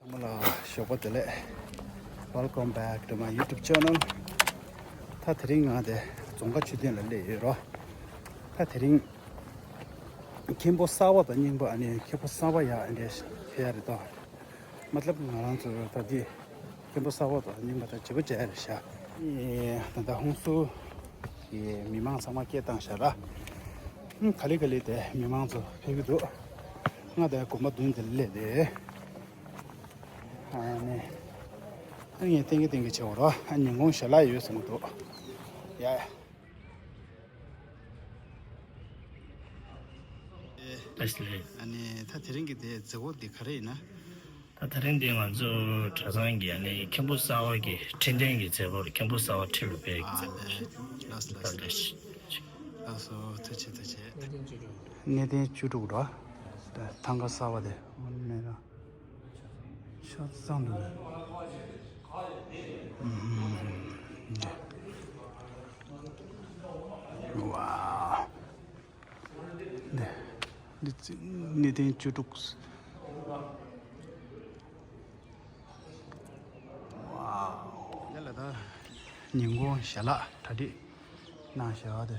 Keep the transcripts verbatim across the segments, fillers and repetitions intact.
ཚང་མ་ལ་ཞོགས་པ་བདེ་ལེགས། Welcome back to my YouTube channel. ད་དེ་རིང་ང་དེ་རྫོང་དཀར་མཆོད་རྟེན་ལ་སླེབས་ཡོད་རོ། ད་དེ་རིང་མཁན་པོ་གསར་པ་དང་རྙིང་པ། ཨ་ནི་མཁན་པོ་གསར་པ་ཡག་འདྲ་ཕེབས་ཡ་རེད་དོ། མ་ཏ་ལབ་ང་རང་ཚོ་ད་དེ་མཁན་པོ་གསར་པ་དང་རྙིང་པ་དང་བརྗེ་པོ་བྱས་རེད་ཤག་ད་ལྟ་ཧུན་སུར་གྱི་མི་མང་ཚང་མ་སྐད་བཏང་ཤག་ལ། ཧུམ། ག་ལེ་ག་ལེ་དེ་མི་མང་ཚོ་ཕེབས་ཀྱི་འདུག་ང་དེ་དགོན་པ་མདུན་དེ་སླེབས་ཏེ། ཨ་ནི། ཨ་ངས་ཏན་གི་ཏན་གི་བྱེད་འོ་རོ། ཨ་ཉིན་གུང་ཞལ་ལག་ཡོད་ཟེར་གི་འདུག་ཡ་ཡ། ལགས་སོ་ལགས། ཨ་ནི་ད་དེ་རིང་གི་དེ་མཛད་སྒོ་འདི་ག་རེ་ཡིན་ན། ད་དེ་རིང་འདི་ང་ཚོ་གྲྭ་ཚང་གི་ཨ་ནི་མཁན་པོ་གསར་པ་གི་ཁྲི་འདོན་གྱི་མཛད་སྒོར་མཁན་པོ་གསར་པ་ཁྲི་ལ་ཕེབས་ཀྱི་མཛད་སྒོ་རེད། ལགས་སོ་ལགས་སོ། ལགས་སོ། ཐུགས་རྗེ་ཆེ་ཐུགས་རྗེ་ཆེ། གནས་བརྟན་བཅུ་དྲུག་ར། ཐང་ག་གསར་པ་དེ་མེད་ན། ཤ་ཚ་འདུག་ཨུམ། ཝའོ། འདི་འདི་གནས་བརྟན་བཅུ་དྲུག་ཝའོ། ཡ་ལ་ད་ཉིན་གུང་ཞལ་ལག་གྲ་སྒྲིག་གནང་བཞག་པ་དེ།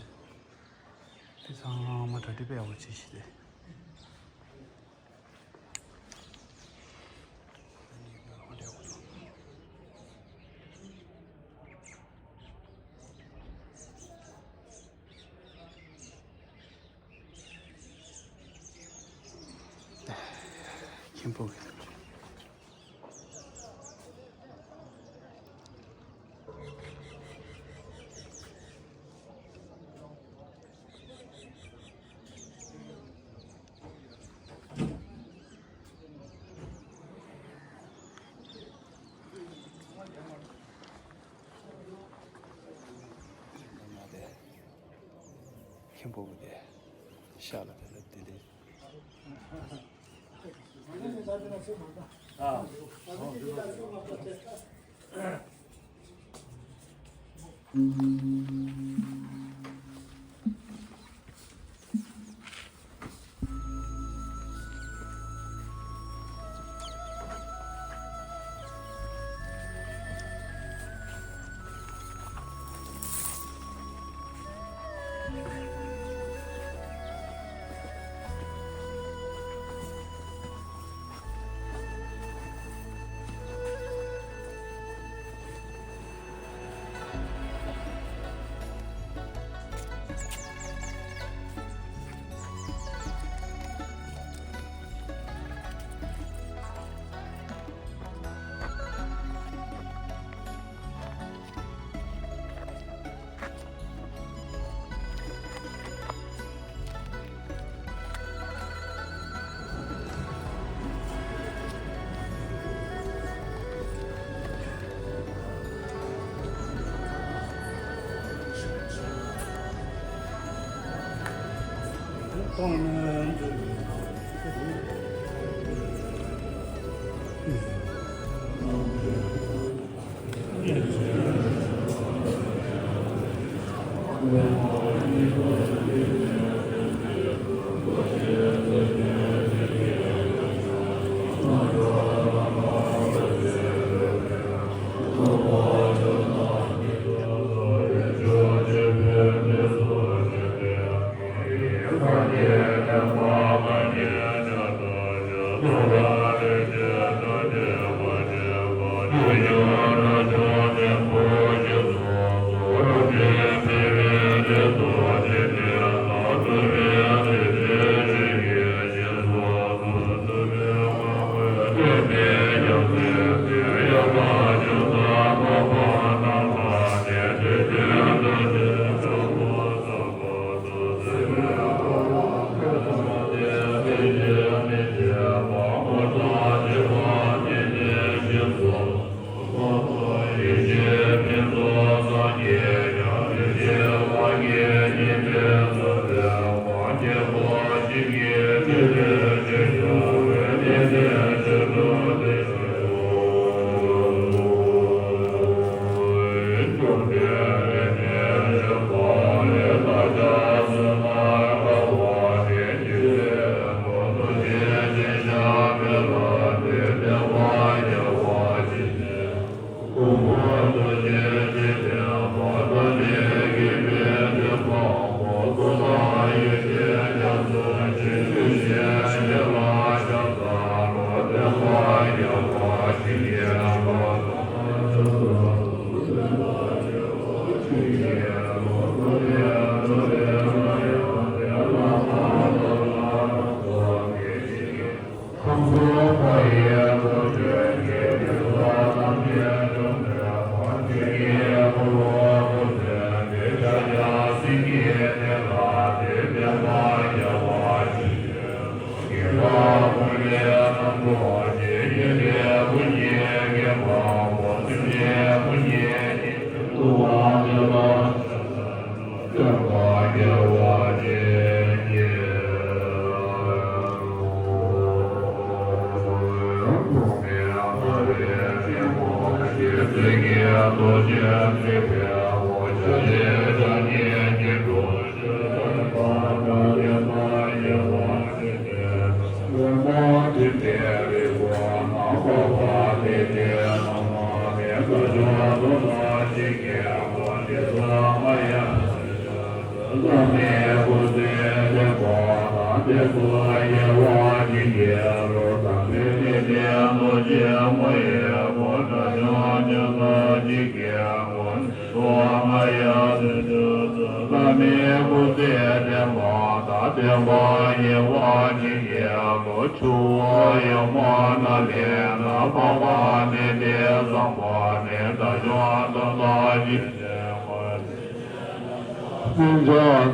དེ་ཚང་མ་གྲ་སྒྲིག་དཔེ་ཡག་པོ་བྱེད་ཤི་དེ། མཁན་པོ་གི། མཁན་པོ་གི་དེ་ཤ་ལ་དེ་ལ་དེ་ལས།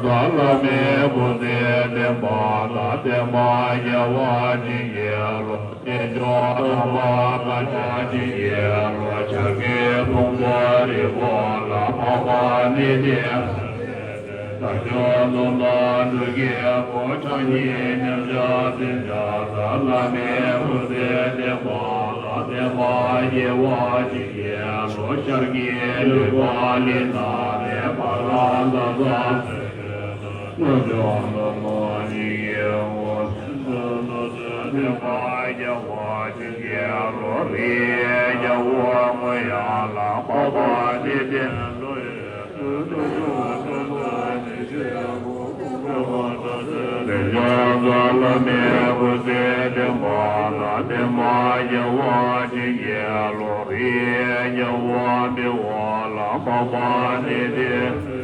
བླ་མའི་སྐུ་ཚེ་བརྟན་པ་དང་བརྟན་པ་རྒྱས་པ་ཅིག་ཡོད་ལོ། རྣལ་འབྱོར་དམ་པ་དང་ཅིག་ཡོད་ལོ། བྱ་རྒོད་ཕུང་པོའི་རི་བོ་ལ་འཕགས་པ་ནི་བདེ། དལ་འབྱོར་དུ་ལ་འགྲོ་ཀྱི་བོ་ཆ་ཉིད་མཉམ་བཞག་བརྟན་བཞག་བླ་མའི་སྐུ་ཚེ་བརྟན་པ་དང་བརྟན་པ་རྒྱས་པ་ཅིག་ཡོད་ལོ། ཤར་གྱི་ལུས་པ་ལས་ན་ནས་ཕ་ར་ལ་ཟ་ཚེ་ལོ་ཅོག་ལ་ལོ་ཅིག་ཡོད་ལོ། སེམས་ཙམ་ལ་ཟ་བདེ་བ་རྒྱ་བ་ཅིག་ཡོད་ལོ། རི་རྒྱ་བོ་མོ་ཡ་ལ་པ་པ་ཏི་ཏི་ལོ་ཡོད། བླ་མའི་སྐུ་ཚེ་བརྟན་པ་དང་བརྟན་པ་རྒྱས་པ་ཅིག་ཡོད་ལོ། རི་རྒྱ་བོ་འབི་བ་ལ་པ་པ་ཏི་ཏི།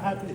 Happy.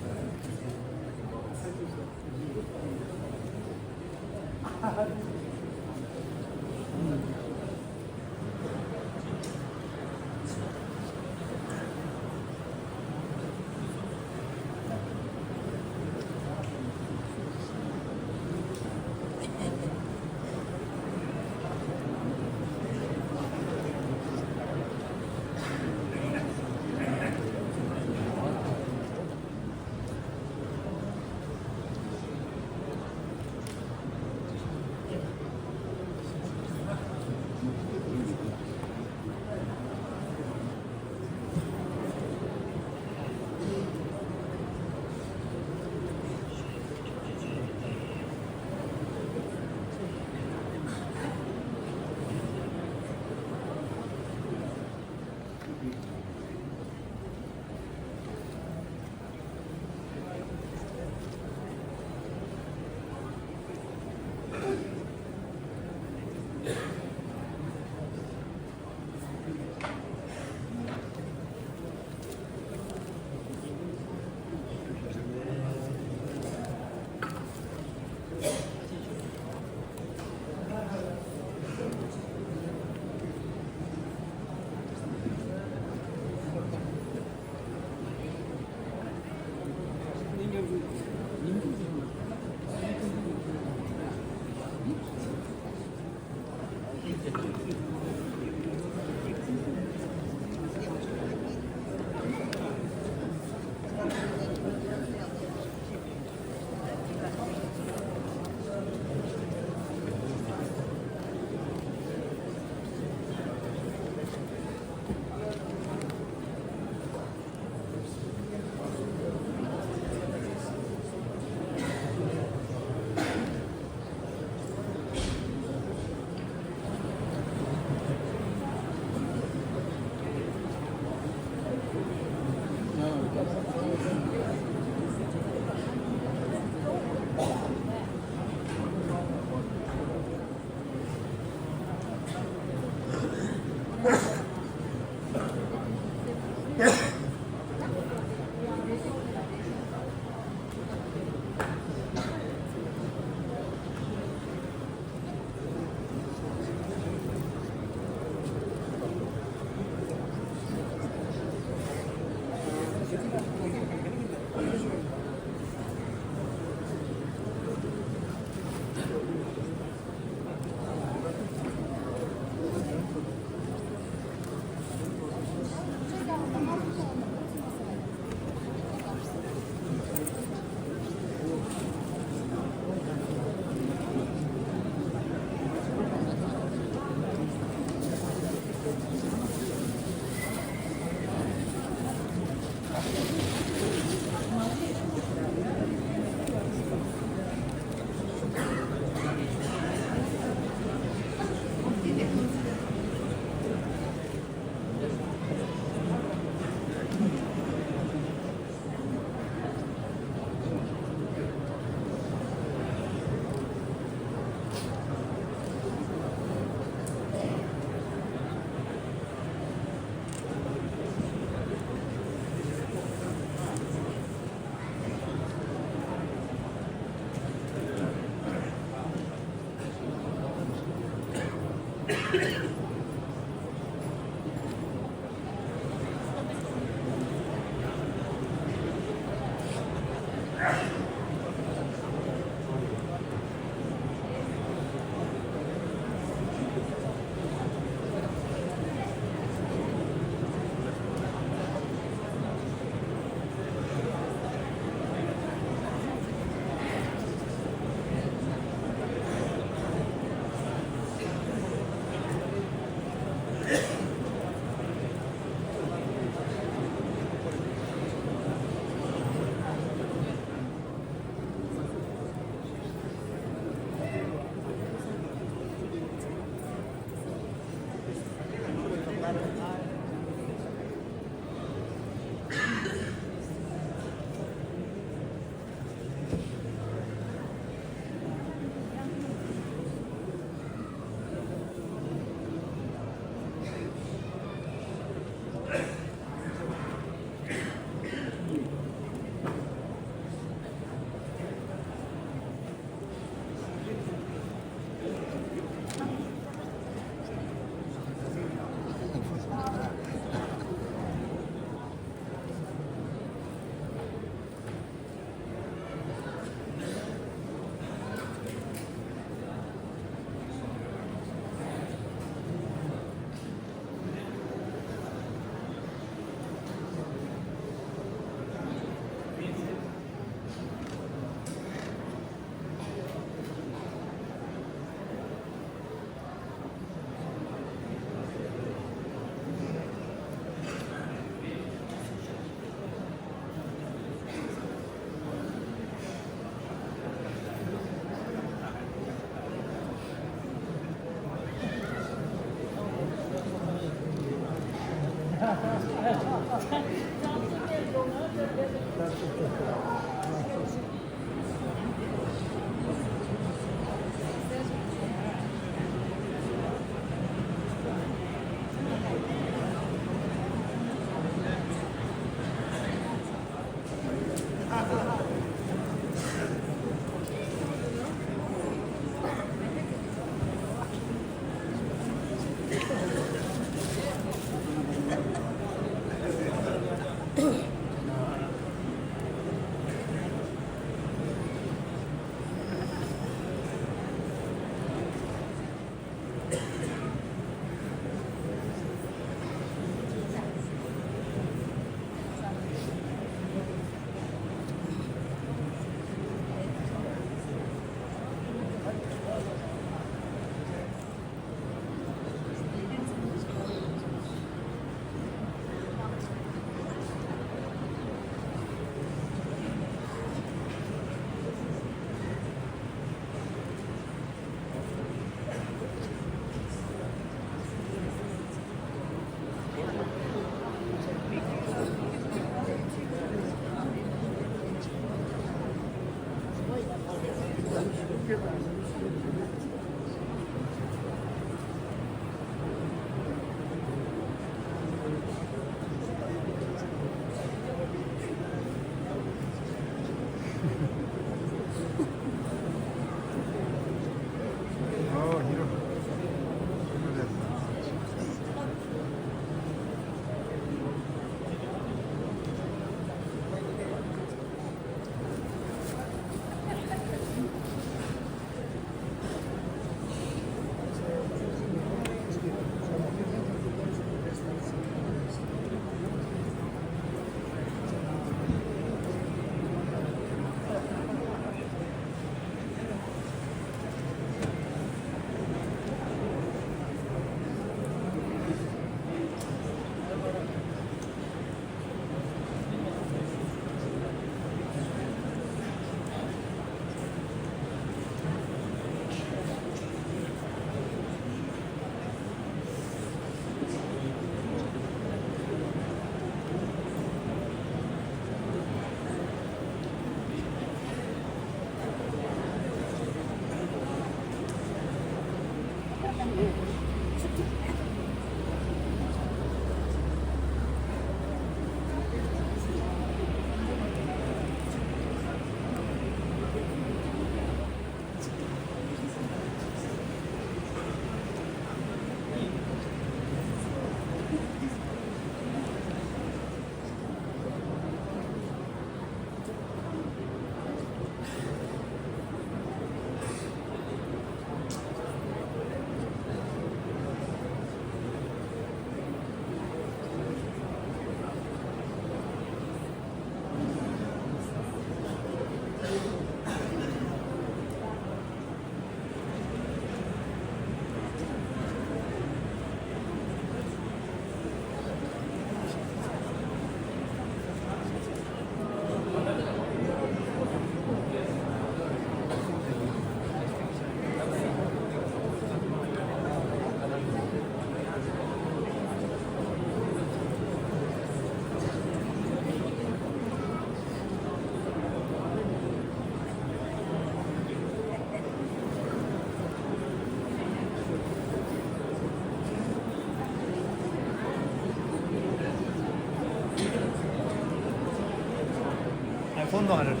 ཕོན་དང་རེད།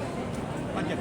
ཨ་ཀྱེ།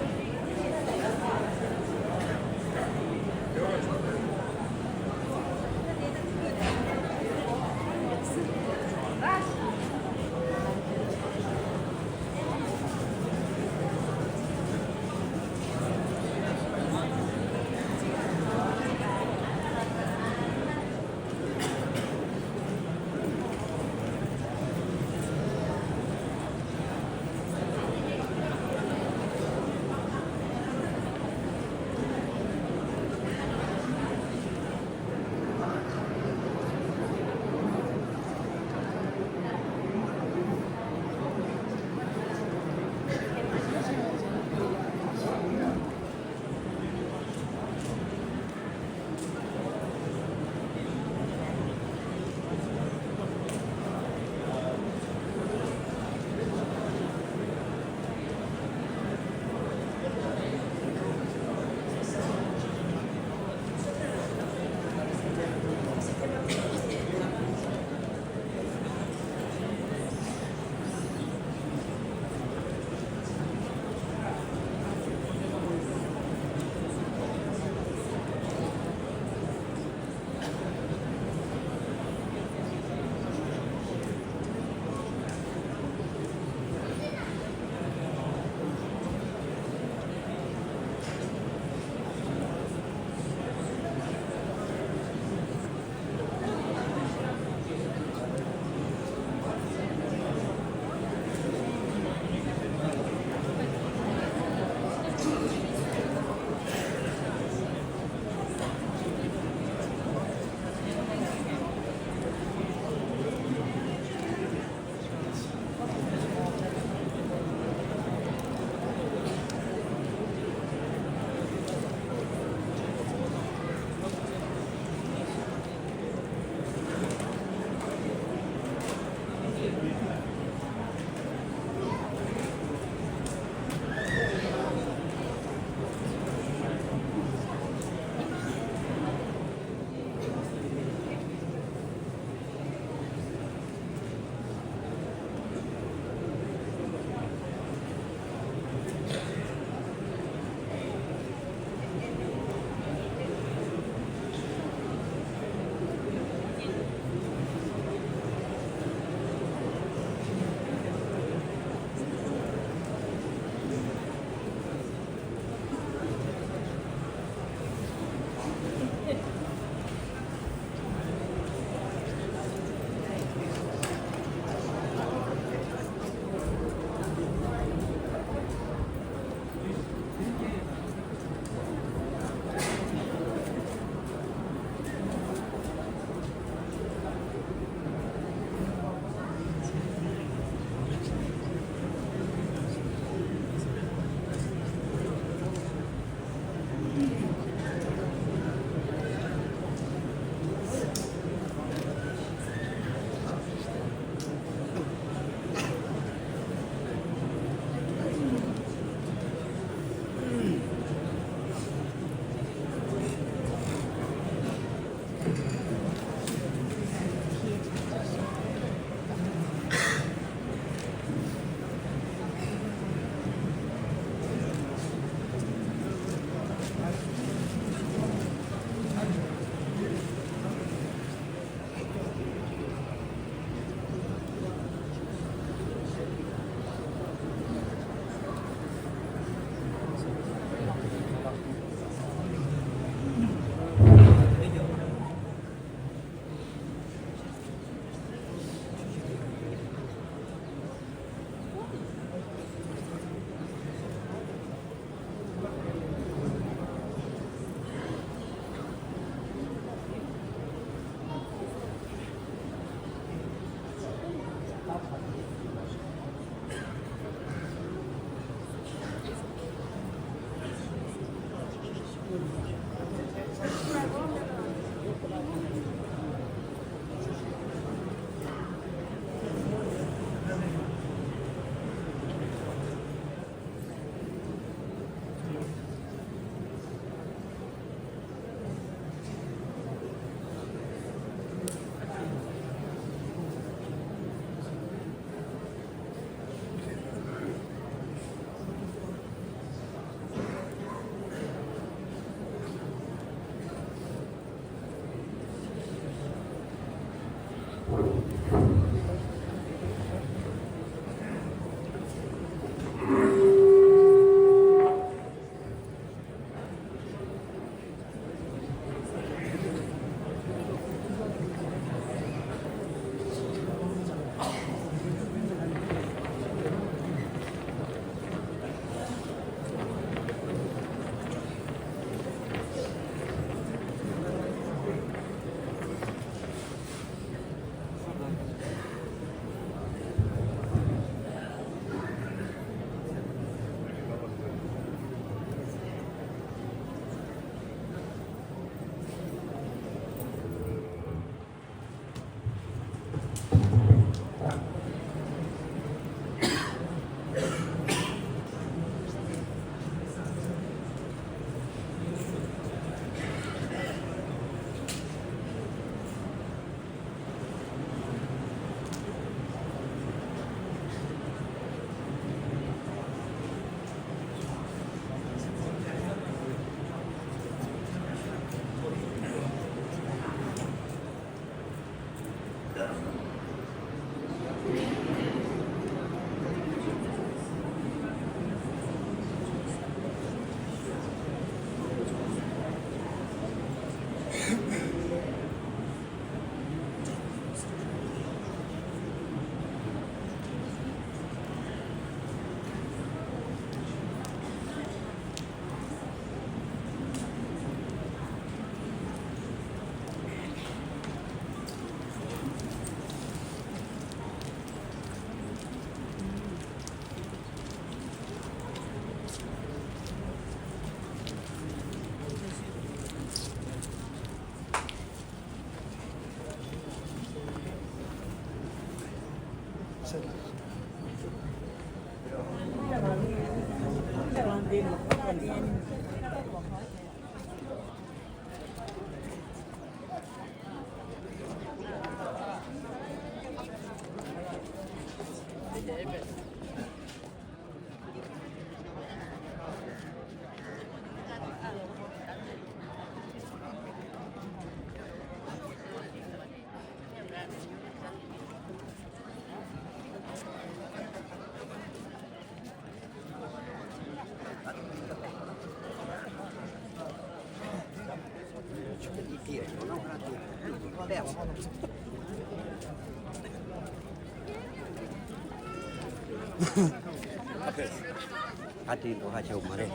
ཨ་དེ་འགྲོ་ཧ་ཆེ་བ་མ་རེད།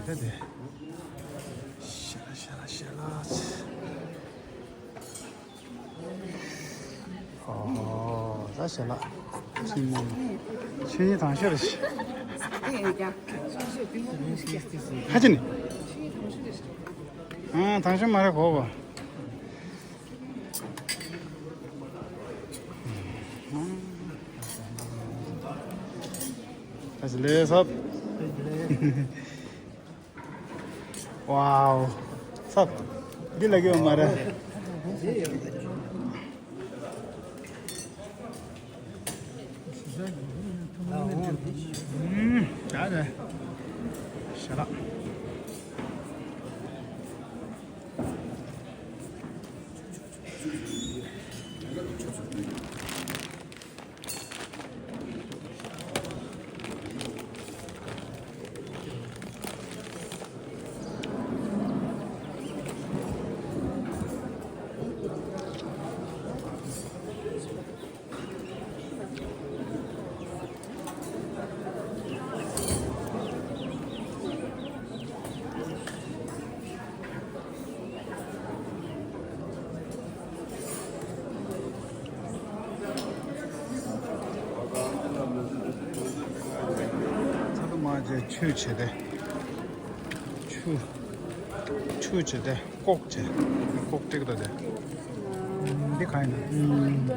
དེ་དེ། ཤ་ལ་ཤ་ལ་ཤ་ལ། ཨོ་ཧོ། ད་ཞལ་ལག་ཆུ་ཡིན། ཆུ་ཡིན་དང་ཤོར་ཞིག་ཁ་ཅི་ནི། ཨང་དང་ཤོར་མ་རེད་གོ་བ། ཁ་ཅི་ལས་སོབ། ཝའོ། ཚབ། འདི་ལ་གི་མ་རེད། ཨུམ། ད་ད། ཞེ་དྲག་ཚ་ལུ་མ་ཅེ་ཆུ་བྱེད་དེ། ཆུ། ཆུ་བྱེད་དེ་ཀོག་བྱེད། ཀོག་ཏིག་ཏོ་དེ། འདི་ག་ཡིན་ན།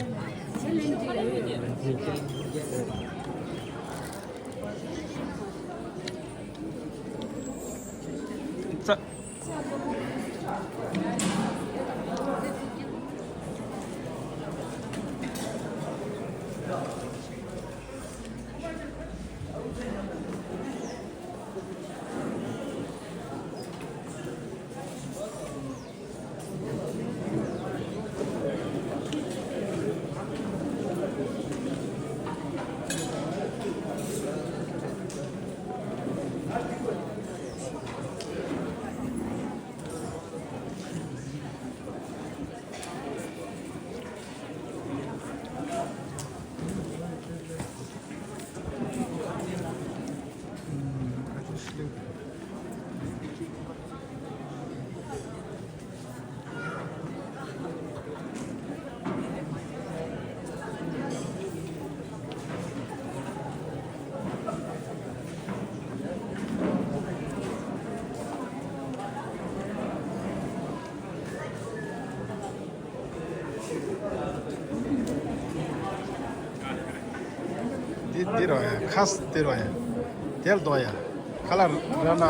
ཙ། འདི་འདི་རོ་ཡ། ཁ་སི་འདི་རོ་ཡ། དེལ་དོ་ཡ། ཁ་ལ་ར་ན།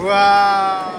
Wow.